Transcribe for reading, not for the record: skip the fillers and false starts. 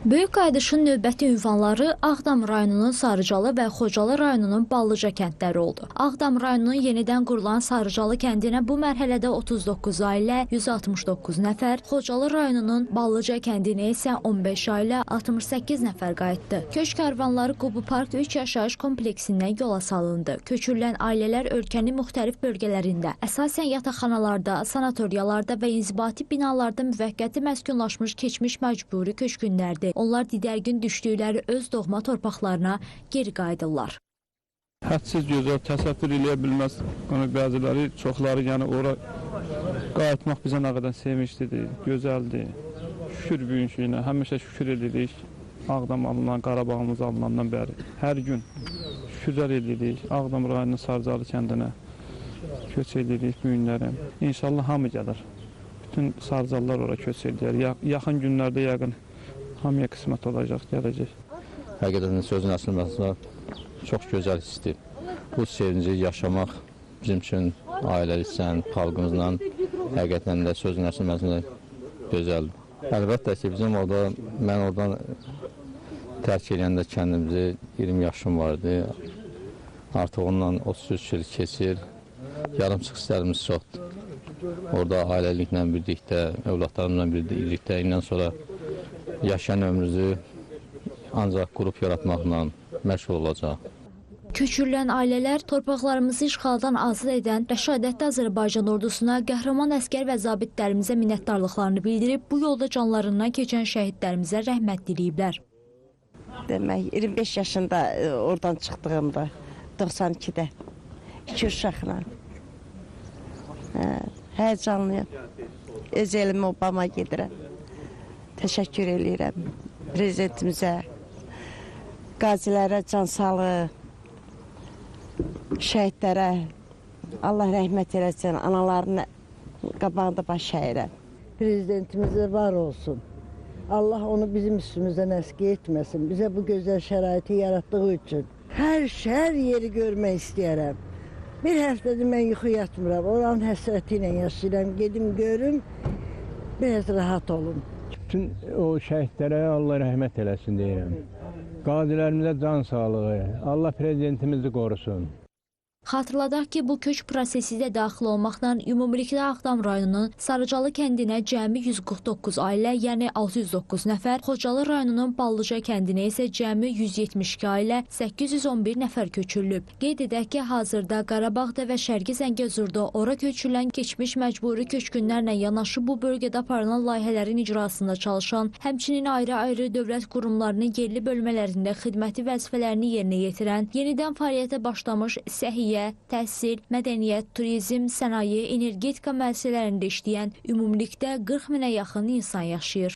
Böyük qayıdışın növbəti ünvanları Ağdam rayonunun Sarıcalı və Xocalı rayonunun Ballıca kəndləri oldu. Ağdam rayonunun yenidən qurulan Sarıcalı kəndinə bu mərhələdə 39 ailə, 169 nəfər, Xocalı rayonunun Ballıca kəndinə isə 15 ailə, 68 nəfər qayıtdı. Köç karvanları Qubu Park 3 yaşayış kompleksindən yola salındı. Köçürülən ailələr ölkənin müxtəlif bölgələrində, əsasən yataqxanalarda, sanatoriyalarda və inzibati binalarda müvəqqəti məskunlaşmış keçmiş məcburi köçkünlərdir. Onlar didərgin düşdükləri öz doğma torpaqlarına geri qayıdırlar. Hədsiz gözəl, təsəvvür eləyə bilməz. Yəni bəziləri, çoxları, yəni ora qayıtmaq bizə nə qədər sevinclidir, gözəldir. Şükür bugünkü günə, həmişə şükür edirik. Ağdam alınan, Qarabağımız alınandan bəri hər gün şükürlər edirik. Ağdam rayonunun Sarıcalı kəndinə köç edirik bu günləri. İnşallah hamı gəlir. Bütün Sarıcalılar ora köç edir. Yaxın günlərdə yəqin hamıya qismət olacaq, gələcək. Həqiqətən sözün əslində çox gözəl hissdir. Bu sevinci yaşamaq bizim üçün ailəliklə, xalqımızla həqiqətən də sözün əslində gözəldir. Əlbəttə ki, bizim orada, mən oradan tərk eləyəndə kəndimizi 20 yaşım vardı. Artıq ondan 33 il keçir. Yarımçıq hisslərimiz çoxdur. Orada ailəliklə birlikdə, övladlarımla birlikdə, indən sonra yaşayan ömrünüzü ancaq qrup yaratmaqla məşğul olacaq. Köçürülən ailələr torpaqlarımızı işğaldan azad edən rəşadətli Azərbaycan ordusuna, qəhrəman əsgər və zabitlərimizə minnətdarlıqlarını bildirib, bu yolda canlarından keçən şəhidlərimizə rəhmət diləyiblər. Demək, 25 yaşında oradan çıxdığımda, 92-də, 2 uşaqla. Həyəcanlıyam. Öz elimi obama gedirəm. Təşəkkür eləyirəm prezidentimizə, qazilərə can sağlığı, şəhidlərə Allah rəhmət eləsin, analarının qabağında baş əyirəm. Prezidentimizə var olsun. Allah onu bizim üstümüzdən əski etməsin. Bizə bu gözəl şəraiti yaratdığı üçün. Hər yeri görmək istəyirəm. Bir həftədir mən yuxu yatmıram. Oranın həsrəti ilə yaşayıram. Gedim görüm, biraz rahat olum. Bütün o şəhidlərə Allah rəhmət eləsin deyirəm. Qazilərimizə can sağlığı, Allah prezidentimizi qorusun. Xatırladaq ki, bu köç prosesi də daxil olmaqla ümumilikdə Ağdam rayonunun Sarıcalı kəndinə cəmi 149 ailə, yəni 609 nəfər, Xocalı rayonunun Ballıca kəndinə isə cəmi 172 ailə, 811 nəfər köçürülüb. Qeyd edək ki, hazırda Qarabağda və Şərqi Zəngəzurda ora köçürülən keçmiş məcburi köçkünlərlə yanaşı bu bölgədə aparılan layihələrin icrasında çalışan, həmçinin ayrı-ayrı dövlət qurumlarının yerli bölmələrində xidməti vəzifələrini yerinə yetirən, yenidən fəaliyyətə başlamış səhiyyə, təhsil, mədəniyyət, turizm, sənaye, energetika müəssisələrində işləyən ümumilikdə 40 minə yaxın insan yaşayır.